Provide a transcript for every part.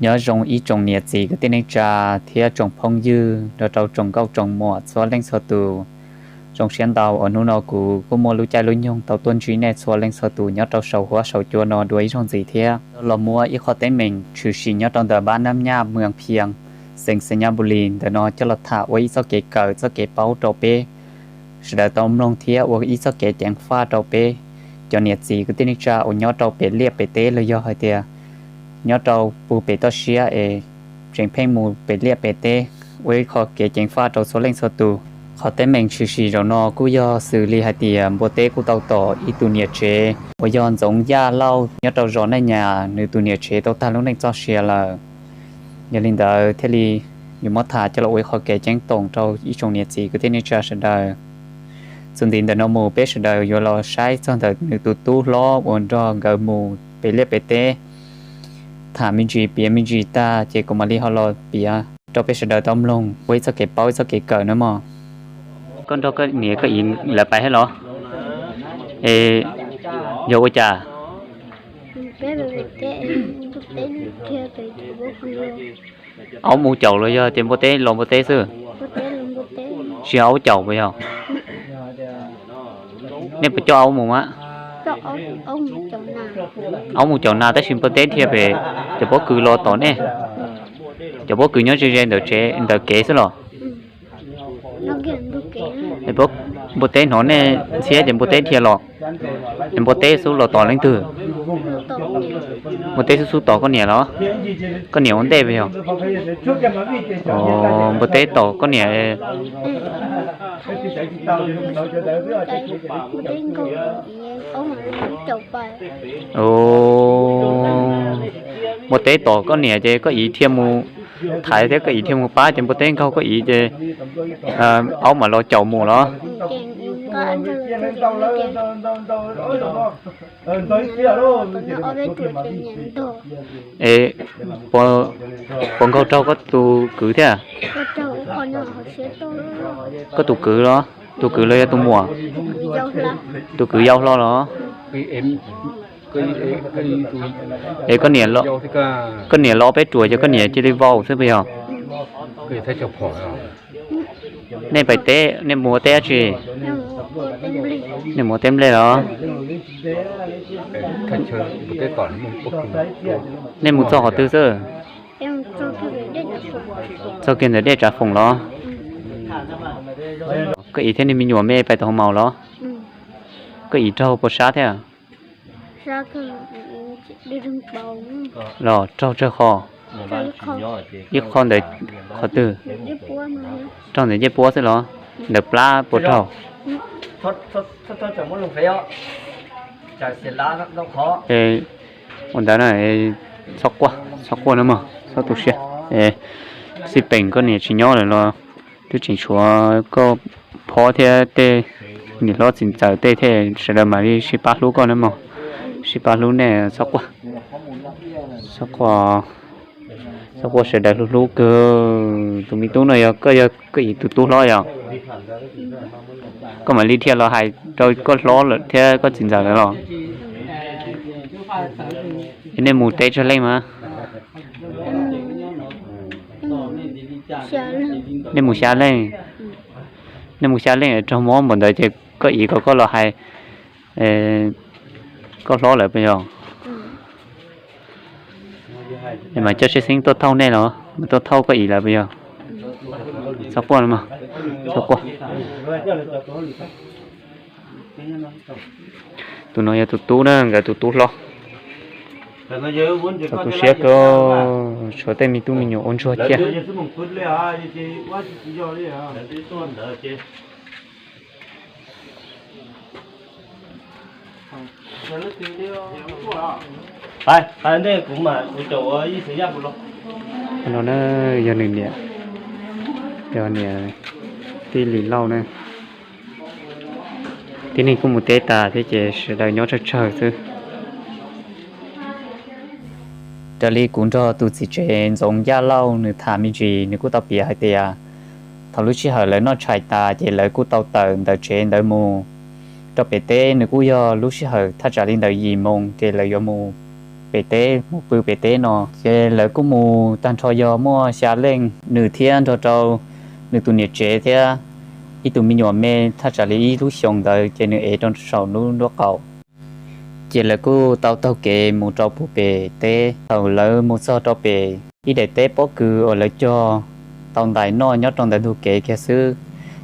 Nyob zoo ib tsoom niam txiv kwv tij neej tsa thiab tsoom phooj ywg nrog rau tsoom nkauj tsoom muam txhua leej txhua tus. Zoo siab ntau uas hnub no kuv kuj muaj lub caij lub nyoog tau tuaj ntsib nej txhua leej txhua tus nyob rau saum huab saum cua no dua ib zaug ntxiv thiab. Los muab ib qho teeb meem tshwm sim nyob rau ntawm npab Nab Nyaj, Muas Phias, xeev Xais Nyas Npus Lis ntawm no coj los tham ua ib txoj kev kawm txoj kev paub rau peb sawv daws tau mloog thiab ua ib txoj kev ceev faj rau peb cov niam txiv kwv tij neej tsa uas nyob rau pem liaj pem teb los yog hais tias nyob rau puag pem toj siab es tseem pheej mus pem liaj pem teb, ua ib qho kev ceev faj rau txhua leej txhua tus. Qhov teeb meem tshwm sim zaum no kuj yog xws li hais tias npua teb kuj tau tom ib tug niam tsev uas yog Ntxoov Yaj Lauj nyob rau zos Naj Nyas, nws tus niam tsev tau tag lub neej txoj sia lawm. Yog li ntawd thiaj li yuav muab tham coj los ua ib qho kev ceeb toom rau ib tsoom niam txiv kwv tij neej tsa sawv daws. Txuas ntxiv ntawm no mus peb sawv daws yuav los saib txog ntawm nws tus tub hlob uas nrog nkawd mus pem liaj pem teb, tham me ntsis piav me ntsis tag ces kuv mam li ho los piav rau peb sawv daws tau mloog ua ib txoj kev paub ib txoj kev kawm na mog. Koj nrog koj niam koj txiv lawv pais thiab los? Es yog ua cas? Aub mus caum los yog tias npua teb los npua teb xwb? Tsis yog aub caum puas yog? Nej puas coj aub mus mas? Aub mus caum nas tab sis npua teb dhia pem cov pob kws los tom nej? Cov pob kws nyob ze ze ntawm tsev ntawm kev xwb los? Npua teb hnov nej ntxhiab ces npua teb dhia los, es npua teb xub los tom leej twg? Npua teb xub xub tom koj niam los? Koj niam ua ntej puas yog? Npua teb tom koj niam. Npua teb tom koj niam ces koj txiv dhia mus thaiv thiab koj txiv dhia mus pab ces npua teb nkaug koj txiv ces aub mam los caum mus los? Es puas nkaug raug koj tus kwv thiab? Koj tus kwv los? Tus kwv los yog tus muam? Tus kwv yau hlo los? Es koj niam los ob peb ruam ces koj niam cia li vau xwb puas yog? Nej pais teb, nej mus ua teb dab tsi? Nej mus ua teb nplej los? Nej mus txog qhov twg xwb? Txog kiag ntawm dej Tsav Foom los? Koj txiv thiab niag me nyuam me pais tau hauv maus los? Koj txiv raug puas sab thiab? Los raug tsawg qhov? Ib qho ntawd qhov twg? Raug ntawm ncej puab xwb los? Ntawm plab puas raug? Ua ntawd na, txhob quaj, txhob quaj na mog, txhob tu siab. Xij peem koj niam tsis nyob lawm los twb tseem tshuav koj phob thiab tej niam hlob txiv ntxawm tej thiaj sawv daws mam li sib pab hlub koj na mog. Sib pab hlub nej, txhob quaj, txhob quaj, txhob quaj, sawv daws hlub hlub kawg. Tus me tub no yog koj, yog koj txiv tus tub hlob yog? Koj mam li dhia los hais rau koj hlob lawm thiab koj txiv ntxawm lawm los? Nej mus teb tsawg leej mas? Nej mus xya leej. Nej mus xya leej raug mob npaum ntawd ces koj txiv kom koj los hais koj hlob lawm puas yog? Mas coj tsheb xeeb tuaj thauj nej los mas tuaj thauj koj txiv lawm puas yog? Txhob quaj, txhob quaj. Tus no yog tus tub na, nkawd tus tub hlob. Txhob tu siab kawg, tshuav tej me tub me nyuam ua ntsuag thiab. No na, yog nws niam, yog niam tij Lis Lauj na. Tib neeg kuj mus teb tas thiab ces sawv daws nyob tsawg tsawg xwb. Raws li kuv nrog tus txiv tsev Ntxoov Yaj Lauj nws tham me ntsis, nws kuj tau piav hais tias thaum lub sij hawm lawv noj tshais tas ces lawv kuj tau tawm ntawm tsev ntawd mus rau pem teb. Nws kuj yog lub sij hawm thaj tsam li ntawm yim moos ces lawv yuav mus pem teb, mus pw pem teb no. Ces lawv kuj mus tag nrho yog muaj xya leej, nws thiab nrog rau nws tus niam tsev thiab ib tug me nyuam me thaj tsam li ib lub xyoos ntawd ces nws ev rau saum lub nraub qaum. Ces lawv kuj tau taug kev mus rau puag pem teb. Thaum lawv mus txog rau pem ib daim teb pob kws uas lawv cog tau ntais noj nyob rau ntawm ntug kev kiag xwb,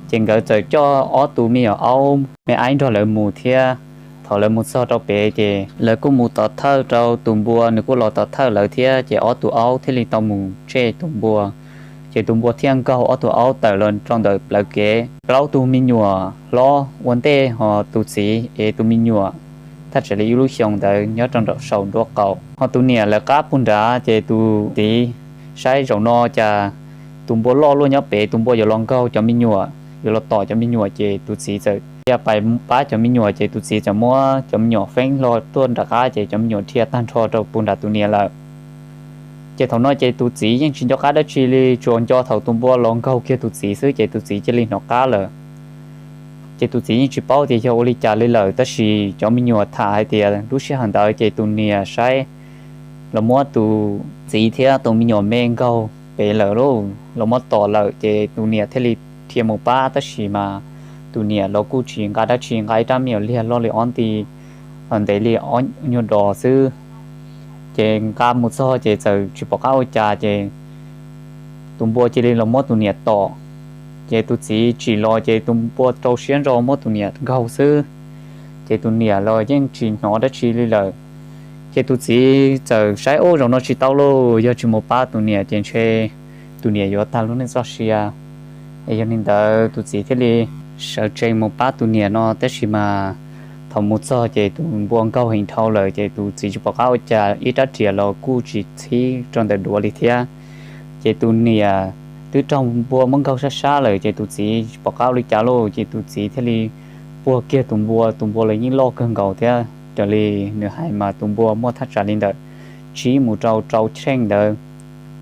ces nkawd txawm coj ob tug me nyuam aub me aib nrog lawv mus thiab. Thaum lawv mus txog rau pem ces lawv kuj mus tom thawj rau tus npua, nws kuj los tom thawj lawv thiab, ces ob tug aub thiaj li tau mus tsej tus npua. Ces tus npua thiaj nkaug ob tug aub tawm los rau ntawm plawv kev. Plaub tug me nyuam hlob ua ntej, ho tus txiv ev tus me nyuam thaj tsam li ib lub xyoos ntawd nyob rau nram saum nraub qaum. Ho tus niam lawv qab puag nrad, ces tus txiv saib zaum no cas tus npua loj luaj nyob pem, tus npua yuav los nkaug cov me nyuam, yuav los tom cov me nyuam, ces tus txiv txawm dhia pais pab cov me nyuam, ces tus txiv txawm muab cov me nyuam feeb hlo tuaj nram qab, ces cov me nyuam dhia tag nrho rau puag nram tus niam lawm. Ces thaum no ces tus txiv yeej tsis nco qab dab tsi li, tsuas nco thaum tus npua los nkaug kiag tus txiv xwb, ces tus txiv cia li hnov qab lawm. Ces tus txiv yeej tsis paub tias yog ua li cas li lawm, tab sis cov me nyuam tham hais tias lub sij hawm ntawd ces tus niam saib los muab tus txiv thiab tus me nyuam me nkaug pem lawm lauj, los muab tom lawm, ces tus niam thiaj li dhia mus pab, tab sis mas tus niam los kuj tsis nqa dab tsi, nqa ib rab me nyuam liag loj li ob nti, ntev li ob nyuag dos xwb. Ces nqa mus txog ces txawm tsis pom qab ua cas, ces tus npua cia li los muab tus niam tom. Ces tus txiv tsim los ces tus npua rau siab ntso muab tus niam nkaug xwb, ces tus niam los yeej tsis hnov dab tsi li lawm. Ces tus txiv txawm saib, ub, zaum no tsis tau lauj, yog tsis mus pab tus niam ces ntshe tus niam yuav tag lub neej txoj sia. Es yog li ntawd tus txiv thiaj li sawv tsees mus pab tus niam no, tab sis mas thaum mus txog ces tus npua nkaug heev dhau lawm, ces tus txiv tsis pom qab ua cas, ib rab riam los kuj tsis txhib rau ntawm duav li thiab. Ces tus niam twb raug npua muab nkaug sab sab lawm, ces tus txiv tsis pom qab ua li cas lauj, ces tus txiv thiaj li puag kiag tus npua, tus npua los yeej loj kawg nkaus thiab, raws li nws hais mas tus npua muaj thaj tsam li ntawm tsib mus rau rau cheej ntawd,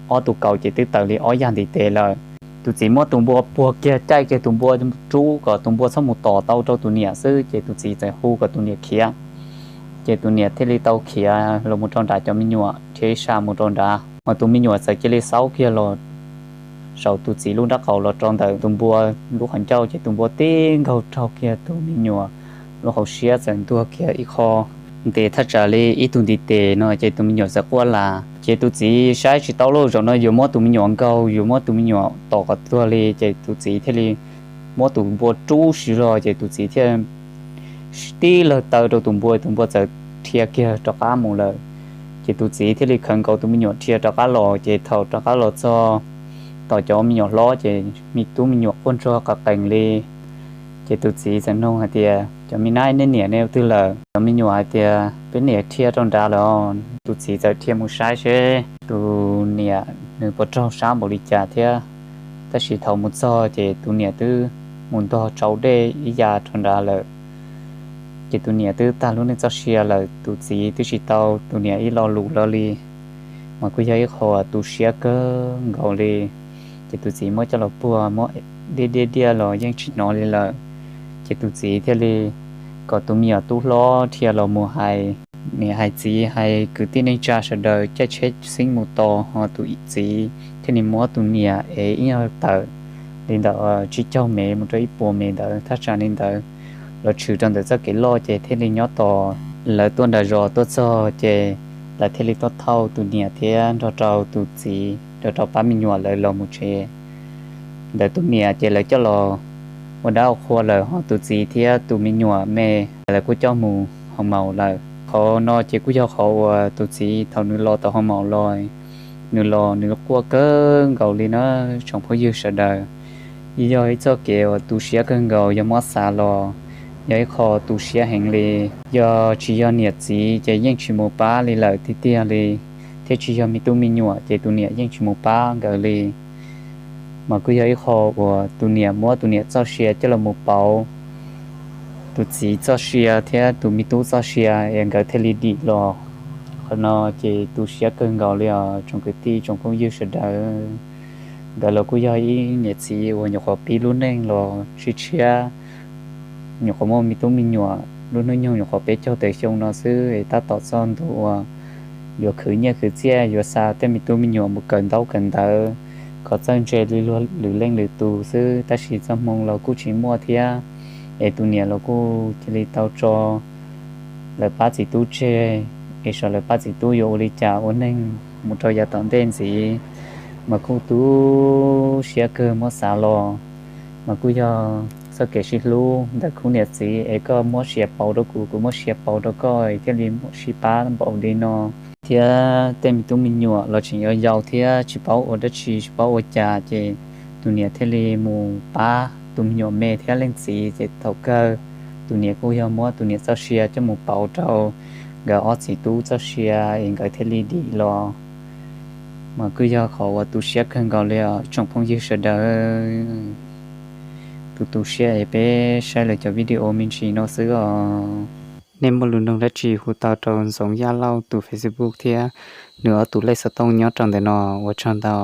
ob tug kaus ces twb tawm li ob yag ntiv tes lawm. Tus txiv muab tus npua puag kiag, caij kiag tus npua rub kom tus npua txhob mus tom tau rau tus niam xwb, ces tus txiv txawm hu kom tus niam khiav. Ces tus niam thiaj li tau khiav los mus rau nrad, cov me nyuam dhia ib sab mus rau nrad, mas tus me nyuam txawm cia li xaub kiag los saum tus txiv lub nraub qaum los rau ntawm tus npua lub qhov ncauj, ces tus npua tib nkaug raug kiag tus me nyuam lub hauv siab, txawm ntuag kiag ib qho ntev thaj tsam li ib tug ntiv tes no, ces tus me nyuam txawm quaj las. Ces tus txiv saib tsis tau lauj, zaum no yuav muab tus me nyuam nkaug, yuav muab tus me nyuam tom kom tuag li, ces tus txiv thiaj li muab tus npua rub siv zog, ces tus txiv thiaj tib lawg taw rau tus npua, tus npua txawm dhia kiag rov qab mus lawm. Ces tus txiv thiaj li khawv nkaus tus me nyuam dhia rov qab los, ces thaum rov qab los txog tom cov me nyuam hlob, ces me tub me nyuam quaj nrog qees qees li. Ces tus txiv txawm nug hais tias, cov me nab, nej niam nej ua twg lawm? Cov me nyuam hais tias, peb niam dhia rau nrad lawm os. Tus txiv txawm dhia mus saib seb tus niam nws puas raug sab npaum li cas thiab. Tab sis thaum mus txog ces tus niam twb mus ntog tsau dej ib ya rau nrad lawm. Ces tus niam twb tag lub neej txoj sia lawm, tus txiv twb tsis tau tus niam ib lo lus los li. Mas kuj yog ib qho tu siab kawg nkaus li. Ces tus txiv muab coj los puag, muab diaj diaj diaj los yeej tsis hnov li lawm. Ces tus txiv thiaj li kom tus me nyuam tub hlob dhia los mus hais niam hais txiv, hais kwv tij neej tsa sawv daws caij tsheb xeeb mus tos, ho tus txiv thiaj li muab tus niam ev ib nyuag tawm li ntawm tsib caug mev mus rau ib puas mev ntawd, thaj tsam li ntawd, los tshwm rau ntawm txoj kev loj, ces thiaj li nyob tos lawv tuaj nram zos tuaj txog, ces lawv thiaj li tuaj thauj tus niam thiab nrog rau tus txiv, nrog rau pab me nyuam lawv los mus tsev. Ntawm tus niam ces lawv coj los ua dab ua qhua lawm, ho tus txiv thiab tus me nyuam me lawv kuj coj mus hoo maum lawm. Qhov no ces kuj yog qhov uas tus txiv thaum nws los tom hoo maum los, nws los nws quaj kawg nkaus li na, tsoom phooj ywg sawv daws. Yog ib txoj kev uas tu siab kawg nkaus, yog muab xav los yog ib qho tu siab heev li. Yog tsis yog niam txiv ces yeej tsis mus pab li lawm tiag tiag li, thiab tsis yog me tub me nyuam ces tus niam yeej tsis mus pab nkawd li. Mas kuj yog ib qho uas tus niam muab tus niam txoj sia coj los mus pauv tus txiv txoj sia thiab tus me tub txoj sia es nkawd thiaj li dim los. Qhov no ces tu siab kawg nkaus li os tsoom kwv tij tsoom phooj ywg sawv daws. Nkawd los kuj yog ib niam txiv uas nyuam qhuav pib lub neej los tshiab tshiab, nyuam qhuav muaj me tub me nyuam, lub hnub nyoog nyuam qhuav peb caug tawm xyoo no xwb, tab tom txog ntu uas yuav khwv nyiaj khwv txiaj, yuav xa tej me tub me nyuam mus kawm ntaub kawm ntawv kom txawj ntse li lwm leej lwm tus xwb, tab sis txoj hmoo los kuj tsis muaj thiab. Es tus niam los kuj cia li tau tso lawv pab txiv tub tseg, es xyov lawv pab txiv tub yuav ua li cas ua neeg mus rau yav tom ntej ntxiv. Mas kuj tu siab kawg muab xav los, mas kuj yog txoj kev sib hlub ntawm khub niam txiv es koj muab sia pauv rau kuv, kuv muab sia pauv rau koj thiaj li sib pab npaum li no. Thiab tej me tub me nyuam los tseem yau yau thiab tsis paub ua dab tsi tsis paub ua cas, ces tus niam thiaj li mus pab tus me nyuam me thiab leej txiv, ces thaum kawg tus niam kuj yog muab tus niam txoj sia coj mus pauv rau nkawd ob txiv tub txoj sia es nkawd thiaj li dim los. Mas kuj yog qhov uas tu siab kawg nkaus li os tsoom phooj ywg sawv daws. Tu tu siab es peb saib lawv cov video me ntsis no xwb os. Nej muaj lus nug dab tsi hu tau rau Ntxoov Yaj Lauj tus Facebook thiab nws ob tus lej xov tooj nyob rau ntawm no. Ua tsaug ntau.